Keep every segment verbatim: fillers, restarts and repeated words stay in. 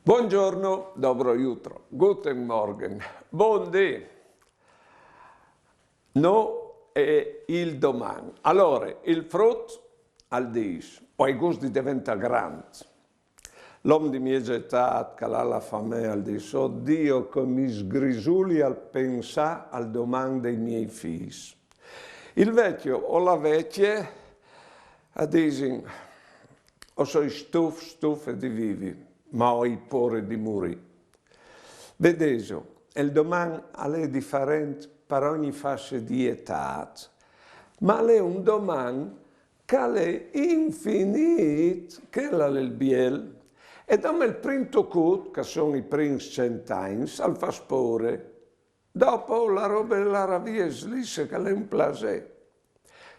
Buongiorno, dobro jutro, guten Morgen, bundì. No e il doman. Alore, il frut al dîs: «O ai gust di deventâ grant.» L'om di mieze etât, che al à la famee, al dîs: «Oh Diu, che mi sgrisuli al pensâ al doman dai miei fîs.» Il vecjo o la vecje a disin: «O soi stuf, stufe di vivi, ma o ai pôre di murî.» Vedêso, il doman al è diferent par ogni fase di etât, ma al è un doman che al è infinît, chel al è il biel. E dome il prin tocut, che a son i prins cent agns, al fâs pôre. Dopo la robe e larà vie slisse, che al è un plasê.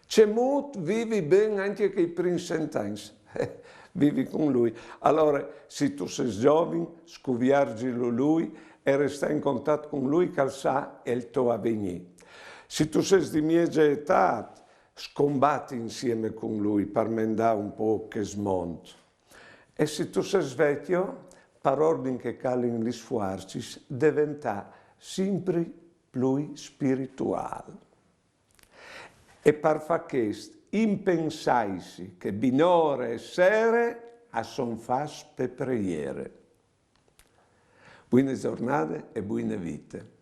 Cemût vivi ben ancje chei prins cent agns? Eh, vivi cun lui. Alore, se tu sês zovin, scuvierzilu lui e restâ in contat cun lui, che al sa il to avignî. Se tu sês di mieze etât, scombat insiemi cun lui par mendâ un pôc chest mont. E se tu sês vecjo, par ordin che calin lis fuarcis, deventâ simpri plui spirituâl. E par fâ chest, impensaisi che binore e sere a son fats pe preiere. Buine zornade e buine vite.